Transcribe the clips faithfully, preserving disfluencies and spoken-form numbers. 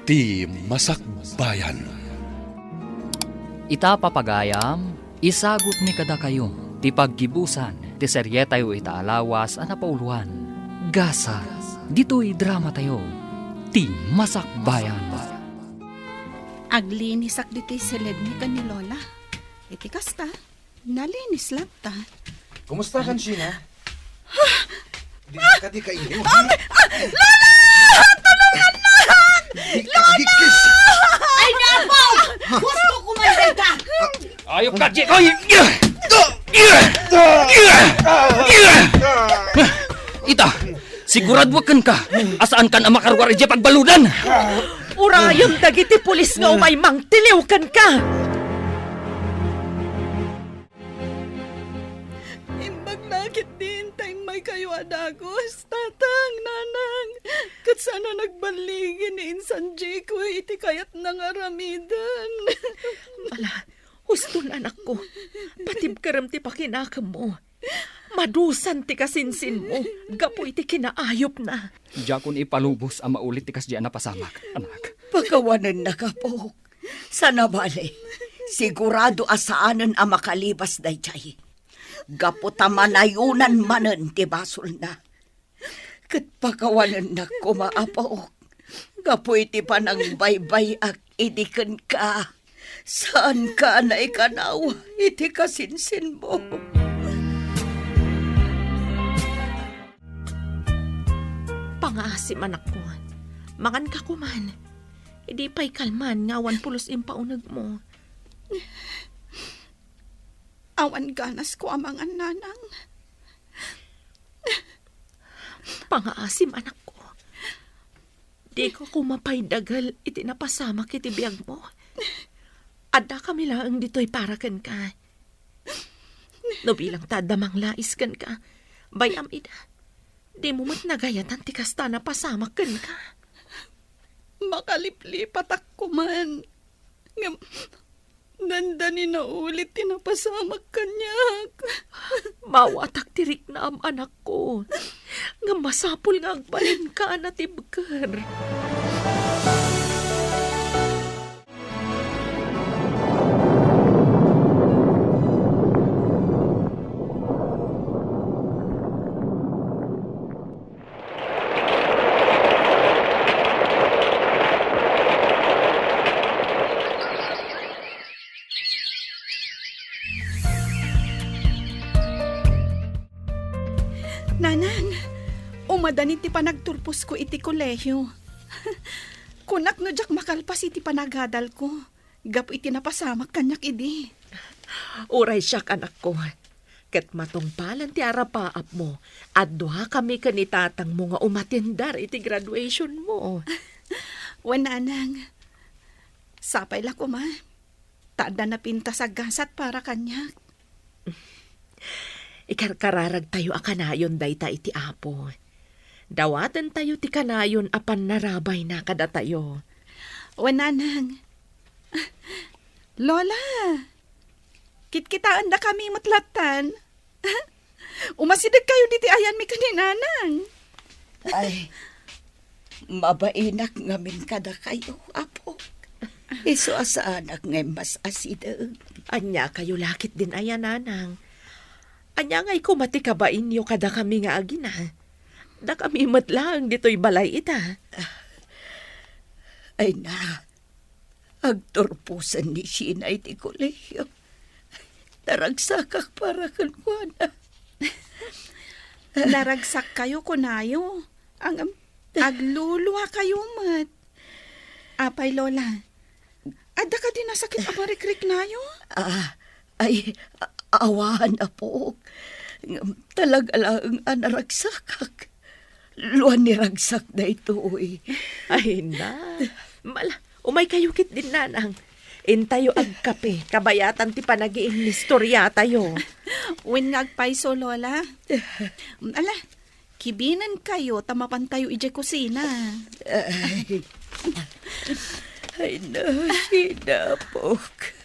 Ti Masakbayan. Ita, papagayam, isagutmi kadakayo ti paggibusan ti serietayo ita a lawas a napauloan, Gasa, ditoy dramatayo, Ti Masakbayan. Aglinisak ditoy siledmi ken ni Lola. Iti kasta, nalinis latta. Kumusta kan, Sheena? Di ka, di ka inyo. Ah, ah, Lola! Tulungan na! Di ka, di kiss. Ay, napo! Gusto ko man dayta! Ayop ka, Jikoy! Ita, sigurado kenka, a saankan a makaruar idiay pagbaludan. Urayem dagiti pulis nga umay mangtiliw kenka. Imbag la ketdi ta immaykayo a dagus, tatang, nanang, ket saan a nagballigin ni insan Jikoy iti kayatna nga aramiden. Ala, huston, anakko. Patibkerem ti pakinakemmo. Madusan ti kasinsinmo gapu iti kinaayupna. Diakon ipalubos a maulit ti kasdi a napasamak, anak. Pakawanennak, apok. Saan a bale, sigurado a saanen a makalibas daydiay. Gapu ta manayonan manen ti basolna. Ket pakawanennak koma, apok, gapu iti panangbaybay-ak idi kenka. Saanka a naikanaw iti kasinsinmo. Pangaasim, anakko. Manganka koman. Idi pay kalman nga awan pulos impaunegmo. Awan ganasko a mangan, nanang. Pangaasim, anakko. Dika koma pay dagel iti napasamak iti biagmo. Addakami laeng ditoy para kenka. No bilang ta adda manglais kenka, bay-am ida. Dimo met nagayatan ti kasta a napasamak kenka. Makaliplipatak koman. Ngem, dandani naulit ti napasamak kaniak. Maawatak ti riknam, anakko. Ngem masapul nga agbalinka a natibker. Nanang, umadani ti panagturposko iti kolehio. Kunak no diak makalpas iti panagadalko gapu iti napasamak kaniak idi. Uray siak, anakko. Ket matungpalen ti arapaapmo, adduakami ken ni tatangmo nga umatindar iti graduationmo. Wen, nanang, sapay la koma, ta adda napintas a gasat para kaniak. Ikarkararagtayo a kanayon dayta iti Apo. Dawatentayo ti kanayon a pannarabayna kadatayo. Wen, nanang. Lola, kitkitaendakami met lattan. Umasidegkayo ditoy ayanmi ken ni nanang. Ay, mabainak ngamin kadakayo, Apo. Isu a saanak nga immas-asideg. Aniakayo la ketdin aya, nanang? Ania ngay koma ti kabainyo kadakami nga agina? Dakami met laeng ditoy balay ita. Ay na, agturposen ni Sheena iti kolehio. Naragsakak para kenkuana. Naragsakkayo, kunayo. Ang, agluluakayo met. Apay, Lola, adda kadi nasakit a marikriknayo? Ah, ay, a-, awan, Apok. Ngem talaga laeng a naragsakak. Luan ni ragsak daytoy. Ay na. Mala, umaykayo ketdin, nanang. Intayo agkape, kabayatan ti panagiinnistoriatayo. Wen nga agpayso, Lola. Ala, kibinenkayo ta mapantayo idiay kusina. Ay. Ay na, Sheena, Apok.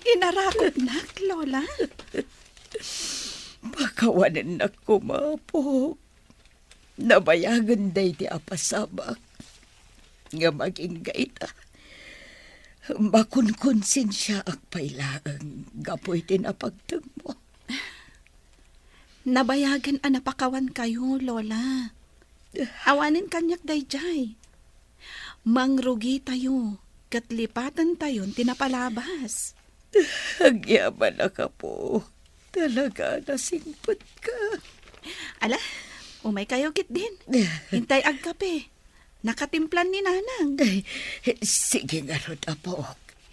Inarakopnak, Lola. Pakawanennak koma, Apok. Nabayagen daydi a pasamak. Ngem agingga ita, makunkonsensiaak pay laeng gapu iti napagtengmo. Nabayagen a napakawankayo, Lola. Awanen kaniak daydiay. Mangrugitayo ket lipatentayon ti napalabas. Agyamanak, Apo. Talaga, nasingpetka. Ala, umaykayo ketdin. Intay agkape. Nakatimplan ni Nanang. Ay, sige ngarud, Apo.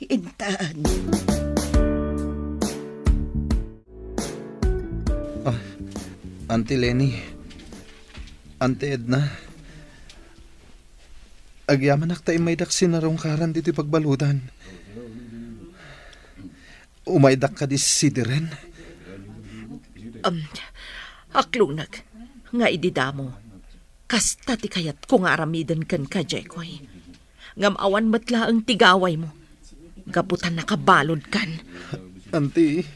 Intan. Ah, Auntie Leni, Auntie Edna, agyamanak ta immaydak sinarungkaran ditoy pagbaludan. Umaydak kadi sidiren? Um, aklungnek nga idi damo, kasta ti kayatko nga aramiden kenka, Jekoy. Ngem awan met laeng ti gawaymo, gapu ta nakabaludkan. Auntie,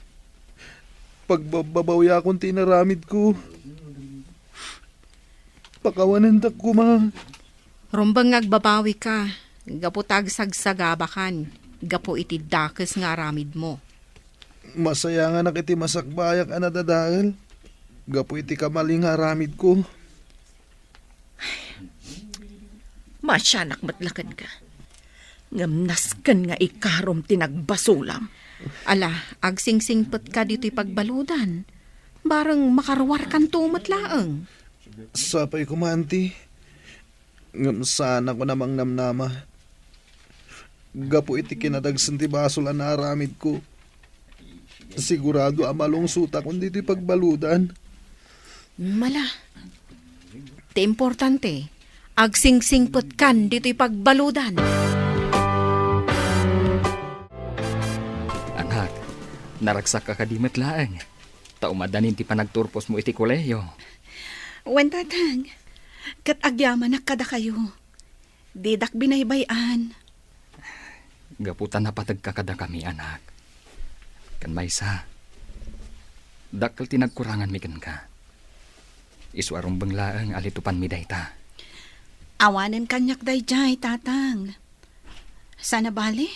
pagbabbabawiakon ti inaramidko. Pakawanendak koma. Rumbeng nga agbabawika, gapu ta agsagsagabakan, gapu iti dakes nga aramidmo. Masayanganak iti masakbayak a nadadael, gapu iti kamalin nga aramidko. Masianak met la kenka. Ngem nasken nga ikarom ti nagbasolam. Ala, agsingsingpetka ditoy pagbaludan. Bareng makaruarkanto met laeng. Sapay koma, Auntie. Ngem saanakon a mangnamnama. Gapu iti kinadagsen ti basol a naaramidko, sigurado a malungsotakon ditoy pagbaludan. Mala. Ti importante, agsingsingpetkan ditoy pagbaludan. Anak, naragsakka kadi met laeng? Ta umadanin ti panagturposmo iti kolehiyo. Wen, Tatang. Ket agyamanak kadakayo. Didak binaybay-an. Gapu ta napategka kadakami, anak. Ken maysa, dakkel ti nagkuranganmi kenka. Isu a rumbeng laeng a litupanmi dayta. Awanen kaniak daydiay, Tatang. Saan a bale?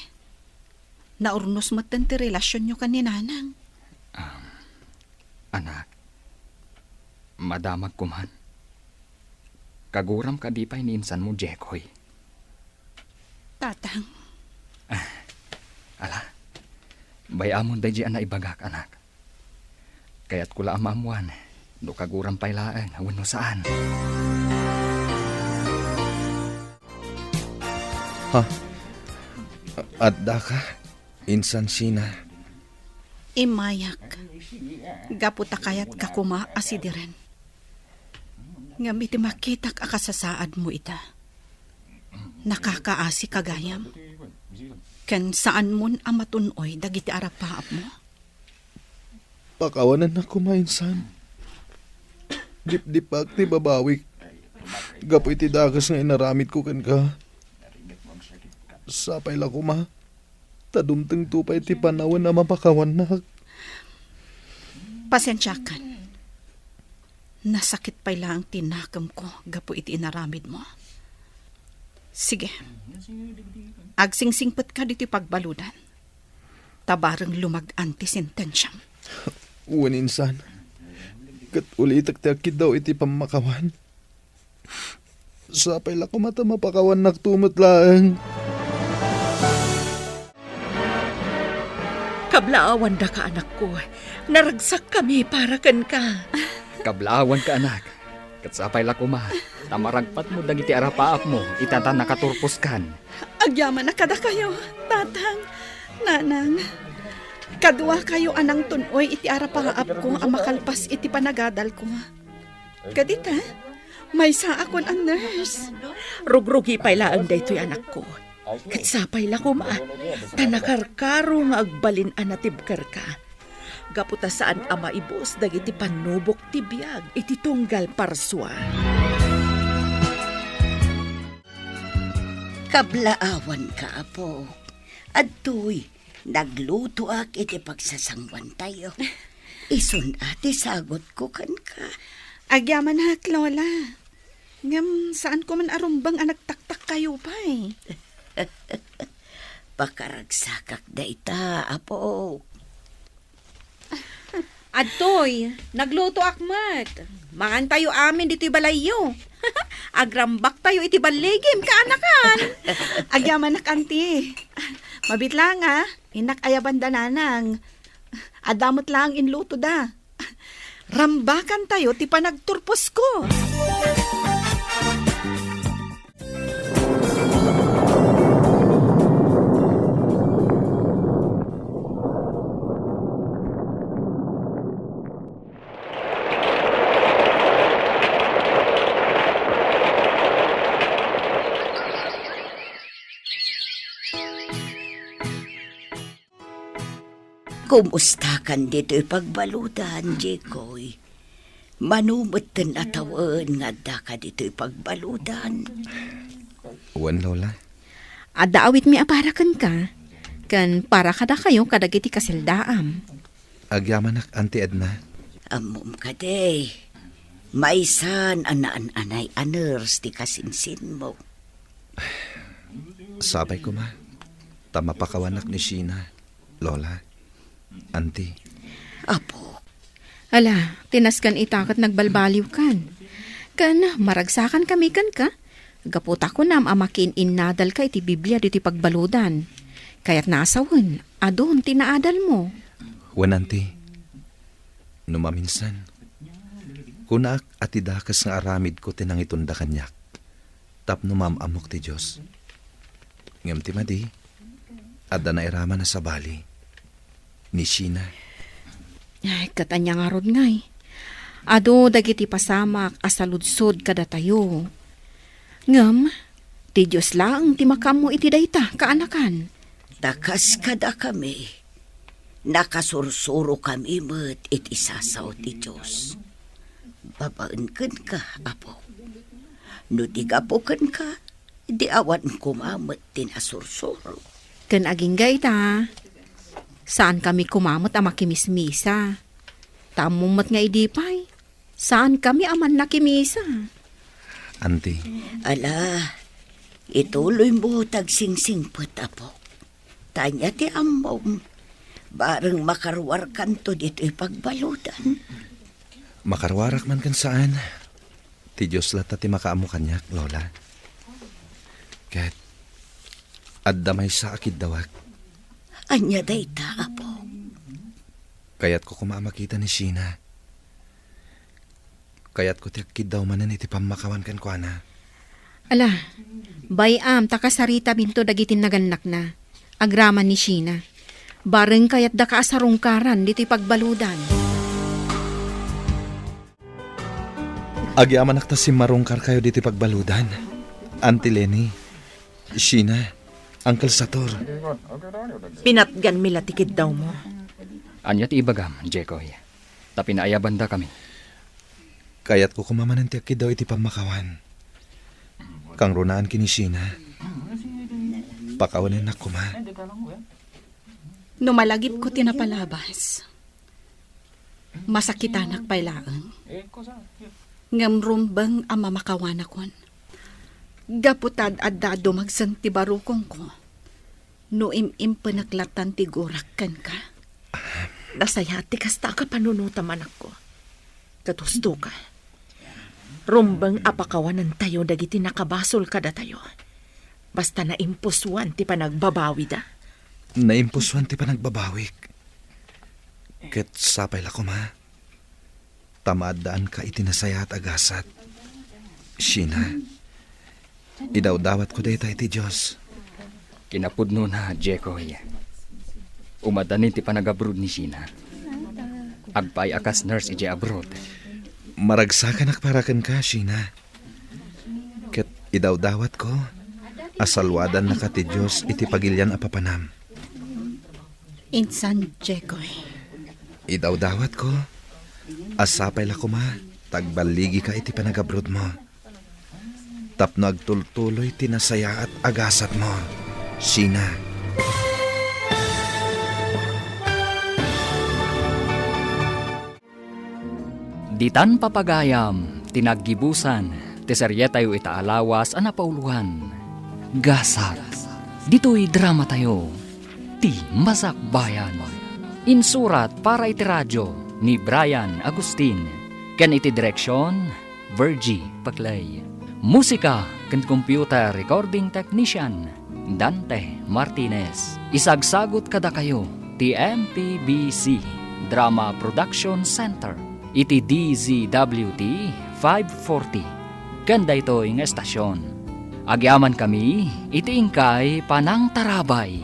Naurnos metten ti relasionyo ken ni Nanang. Um, anak, madamagko man. Kaguram kadi pay ni insanmo, Jekoy? Tatang. Ah, ala, bay-amon daydi a naibagak, anak. Kayatko la a maammoan no kaguram pay laeng wenno saan. Ha? Addaka, Insan Sina? Immayak, gapu ta kayatka koma a sidiren. Ngem iti makitak a kasasaadmo ita, nakakaasika gayam, ken saanmon a matun-oy dagiti arapaapmo. Pakawanennak koma, insan. Dipdipak ti babawik gapu iti dakes nga inaramidko kenka. Sapay la koma ta dumtengto pay ti panawen a mapakawannak. Pasensiakan. Nasakit pay laeng ti nakemko gapu iti inaramidmo. Sige. Agsingsingpetka ditoy pagbaludan. Ta bareng lumag-an ti sentensiam. Wen, insan. Ket ulitek ti agkiddaw iti pammakawan. Sapay la koma ta mapakawannakto met laeng. Kablaawandaka, anakko. Naragsakkami para kenka. Kablaawanka, anak. Ket sapay la koma ta maragpatmo dagiti arapaapmo ita ta nakaturposkan. Agyamanak kadakayo, Tatang, Nanang. Kaduakayo a nangtun-oy iti arapaapko a makalpas iti panagadalko. Ket ita, maysaakon a nurse. Rugrugi pay laeng daytoy, anakko. Ket sapay la koma ta nakarkaro nga agbalin a natibkerka. Gapu ta saan a maibus dagiti pannubok ti biag iti tunggal parsua. Kablaawanka, apo. Adtoy, naglutoak iti pagsasanguantayo. Isun a ti sagutko kenka. Agyamanak, Lola. Ngem saan ko man a rumbeng a nagtaktakkayo pay. Pakaragsakak dayta, Apo. Adtoy, naglutoak met. Mangantayo amin ditoy balayyo. Agrambaktayo iti balligim, kaanakan. Agyamanak, anti. Mabit lang, a. Innak ayabanda nanang. Adda met lang inlutoda. Rambakantayo ti panagturposko. Kumustakan ditoy pagbaludan, Jekoy? Mano metten a tawen nga addaka ditoy pagbaludan? Wen, Lola. Adda awitmi a para kenka, ken para kadakayo kadagiti kaseldaam. Agyamanak, Anti Edna. Ammom kadi, maysan a naan-anay a nurse ti kasinsinmo. Sapay koma, ta mapakawanak ni Sheena, Lola, Anti. Apo. Ala, tinasken ita ket nagbalbaliwkan. Ken maragsakan kami kenka, gapu ta kunam a makiin-innadalka iti Biblia ditoy pagbaludan. Kayatna a sawen, adun ti naadalmo. Wen, Anti. No maminsan, kunak a ti dakes nga aramidko ti nangitunda kaniak tapno maam-ammok ti Dios. Ngem ti madi, adda nairaman a sabali ni Sheena. Ay, ket ania ngarud ngay? Adu dagiti pasamak a saludsod kadatayo. Ngem, ti Dios laeng ti makaammo iti dayta, kaanakan. Ta kas kadakami, nakasursurokami met iti sasao ti Dios. Babaen kenka, Apo. No di gapu kenka, di awan koma met ti nasursuro. Ken agingga ita, saankami koma met a makimismisa. Ta ammom met nga idi pay, saankami a mannakimisa. Anti. Ala, ituloymo ti agsingsingpet, Apo. Ta ania ti ammom, bareng makaruarkanto ditoy pagbaludan. Makaruarak man ken saan, ti Dios latta ti makaammo kaniak, Lola. Ket adda maysa a kiddawak. Ania dayta, Apo? Kayatko koma a makita ni Sheena. Kayatko ti agkiddaw manen iti pammakawan kenkuana. Ala, bay-am ta kasaritaminto dagiti nagannakna, agraman ni Sheena. Bareng kayatdaka a sarungkaran ditoy pagbaludan. Agyamanak ta simmarungkarkayo ditoy pagbaludan, Anti Leni, Sheena, Uncle Sator. Pinatganmi la ti kiddawmo. Ania ti ibagam, Jekoy? Ta pinaayabandakami. Kayatko koma manen ti agkiddaw iti pammakawan. Kangrunaan ken ni Sheena. Pakawanennak koma. No malagipko ti napalabas, masakitanak pay laeng. Ngem rumbeng a mamakawanakon. Gapu ta ad-adda a dumagsen ti barukongko. No im-impenek lattan ti gurak kenka. Nasayaat ti kasta a kapanunotam, anakko. Ket husto ka. Rumbeng a pakawanentayo dagiti nakabasol kadatayo. Basta naimpusoan ti panagbabawida. Naimpusoan ti panagbabawik. Ket sapay la koma. Ta maaddaanka iti nasayaat a gasat. Sheena, idawdawatko dayta iti Dios. Kinapudnona, Jekoy. Umadanin ti panagabroad ni Sheena. Agpaay a kas nurse idiay abroad. Maragsakanak para kenka, Sheena. Ket idawdawatko a salwadannaka ti Dios iti pagilian a papanam. Insan, Jekoy. Idawdawatko a sapay la koma ta agballigika iti panagabrodmo tapno agtultuloy ti nasayaat a gasatmo, Sheena. Ditan papagayam ti naggibusan Ti serietayo ita a lawas a napauloan, Gasat. Ditoy dramatayo, Ti Masakbayan. Insurat para iti radyo ni Brian Agustin, ken iti direksion, Virgie Paclay. Musika ken computer recording technician, Dante Martinez. Isagsagut kadakayo ti M P B C Drama Production Center iti D Z W T five forty ken daytoy nga estasion. Agyamankami iti inkay panangtarabay.